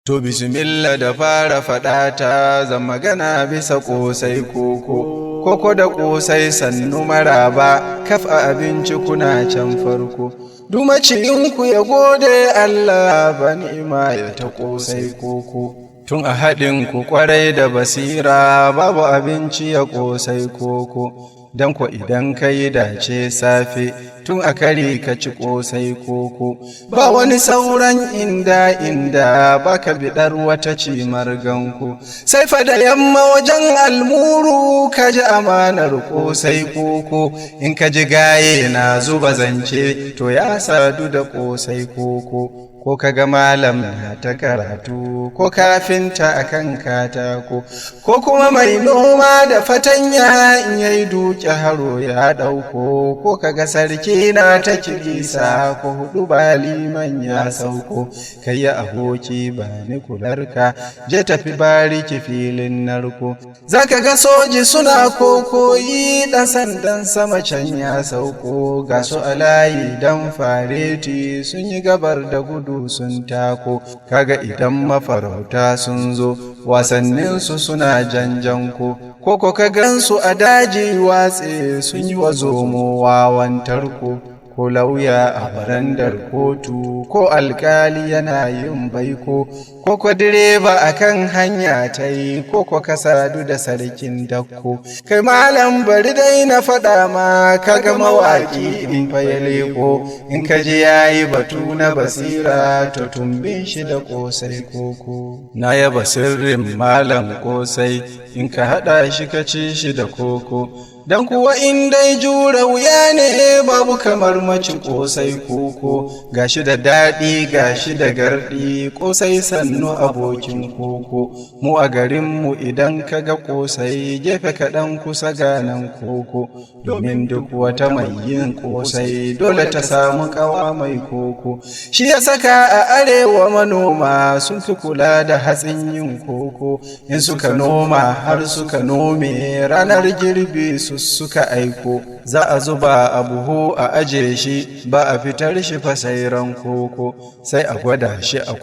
To bismillah da fara faɗa ta zan magana bisa ƙosai koko, koko da ƙosai sannu maraba, kaf a abinci kuna can farko. Dumaciyinku ya gode Allah ba ni'ima ya ta ƙosai koko. Tun a haɗin ku ƙwarai da basira babu abinci ya ƙosai koko. Don ko idan ka yi dace safe tun a kare ka ci ƙosai koko ba wani sauran inda inda baka biɗar wata cimar ganko sai fa da yamma wajen almuru ka ji amanar ƙosai koko in ka ji gaye na zuba zance to ya sadu da ƙosai koko ko ka ga malam na ta karatu ko kafinta a kan katako ko kuma mai noma da fatanya in yayi duke haro ya ɗauko ko ka ga sarki na ta kilisa ko hudu ba liman ya sauko kai ya aboki ba ni kularka je tafi bariki filin narko zaka ga soji suna kokoyi ɗan sandan sama can ya sauko ga su alayi dan fareti sun yi gabar da gudu sun tako kaga idan mafarauta sun zo wasanninsu suna janjanko ko ka gansu a daji watse sun yi wa zomo wawan tarko ko lauya a barandar kotu ko alkali yana yin baiko ko ko direba a kan hanya ta yi ko ko ka sadu da sarkin dakko kai malam bari dai na faɗa ma ka ga mawaƙi in fa ya leko in ka ji yayi batu na basira to tumbin shi da ƙosai koko na yaba sirrin malam ƙosai in ka haɗa shi ka ci shi da koko don kuwa in dai jura wuya ne babu kamar maci ƙosai koko gashi da daɗi gashi da garɗi ƙosai sannu abokin koko mu a garinmu idan ka ga ƙosai gefe kaɗan kusa ganan koko domin duk wata mai yin ƙosai dole ta samu ƙawa mai koko shi ya saka a arewa manoma sun fi kula da hatsin yin koko in suka noma har suka nome ranar girbi su suka aiko za a zuba a buhu a aje shi ba a fitar shi fasairan koko sai a gwada shi a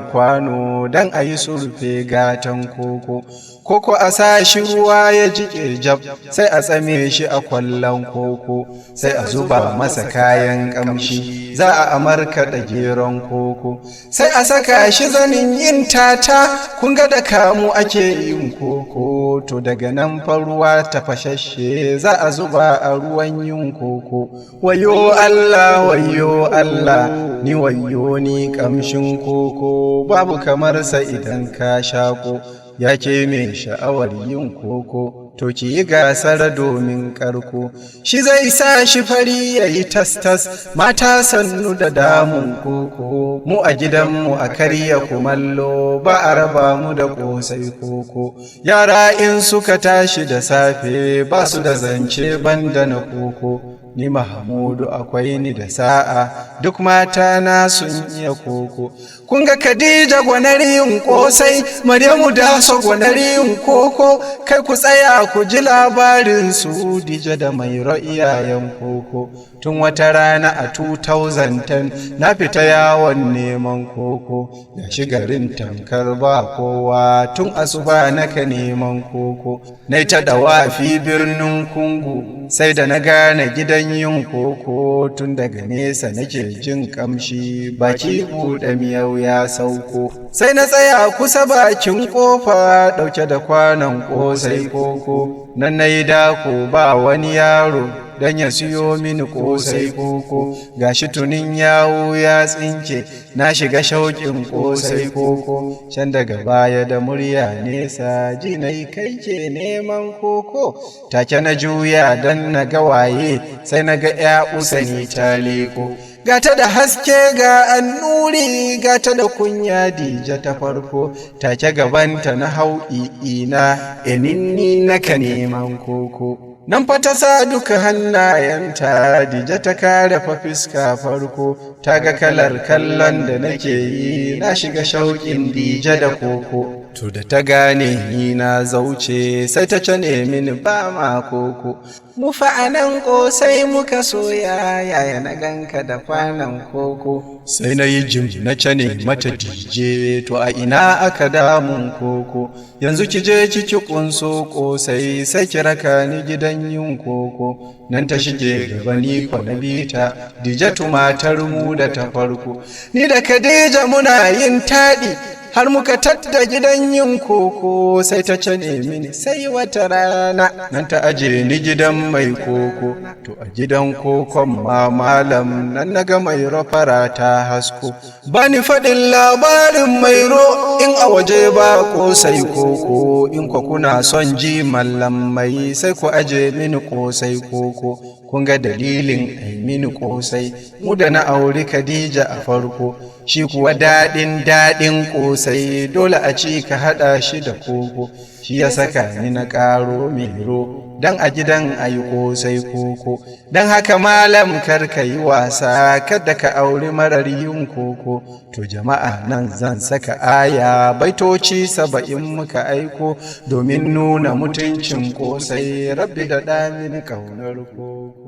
kwano-kwano don a yi surfe gatan koko koko a sa shi ruwa ya jiƙe jab sai a tsame shi a kwallon koko sai a zuba masa kayan ƙamshi za a amarka da geron koko sai a saka shi zanin yin tata kun ga da kamu ake yin koko to daga nan fa ruwa tafashashe za a zuba a ruwan yin koko wayo Allah wayo Allah ni wayo ni kamshin koko babu kamar sa idan ka shako ya ke mai sha'awar yin koko to ki yi gasar domin karko shi zai sa shi fari ya yi tas-tas mata sannu da damun koko mu a gidanmu a karya kumallo ba a raba mu da kosai koko yara in suka tashi da safe ba su da zance banda na koko ni Mahamudu akwai ni da sa'a duk mata na sun iya koko kun ga Khadija gwanar yin kosai Maryamu da so gwanar yin koko kai ku tsaya ku ji labarin su Dija da mai iyayen koko tun wata rana a 2010 na fita yawon neman koko da shi garin tamkar ba kowa tun asuba naka neman koko na ta dawafi birnin kungu sai da na gane gidan yin koko tun daga nesa nake jin kamshi baki buɗe miyau ya sauko sai na tsaya kusa bakin kofa ɗauke da kwanon ƙosai koko nan na yi dako ba wani yaro don ya siyo mini ƙosai koko gashi tunin yawo ya tsinke na shiga shauƙin ƙosai koko can daga baya da murya nesa ji na yi kai ke neman koko take na juya don na ga waye sai na ga ya usani ta leko gata da haske ga annuri gata da kunya dija ta farko take gabanta na hau i'ina eninni naka neman koko nan fa ta sa duka hannayenta dija ta kare fa fiska farko ta ga kalar kallon da nake yi na shiga shauƙin dija da koko. To da ta gane ni na zauce, sai ta cane mini ba ma koko. Mu fa anan kosai muka soya, yaya na ganka da kwanan koko? Sai na yi jim na cane mata, "Dije, to a ina aka damun koko? Yanzu ki je kiki kunso kosai, sai ki raka ni gidan yin koko." Nan ta shige gaba, ni kwa na bita. Dijatu matar mu da ta farko, ni da Khadija muna yin taɗi har muka tadda gidan yin koko. Sai ta cane mini sai wata rana. Nan ta aje ni gidan mai koko. To a gidan kokon ma, malam, nan na ga mai rafara ta hasko. Bani faɗin labarin Mairo in a waje ba kosai koko. In kwa kuna son ji, mallam mai, sai ku aje mini kosai koko. Kun ga dalilin ai mini kosai mu da na auri Khadija a farko. Shi kuwa daɗin daɗin kosai, dole a ci ka haɗa shi da koko. Shi ya saka ni na ƙaro Mero don a gidan ayi kosai koko. Don haka, malam, kar ka yi wasa, kada ka auri marar yin koko. To jama'a, nan zan saka aya. Baitoci 70 muka aiko domin nuna mutuncin kosai. Rabbi da ɗamin ƙaunar koko.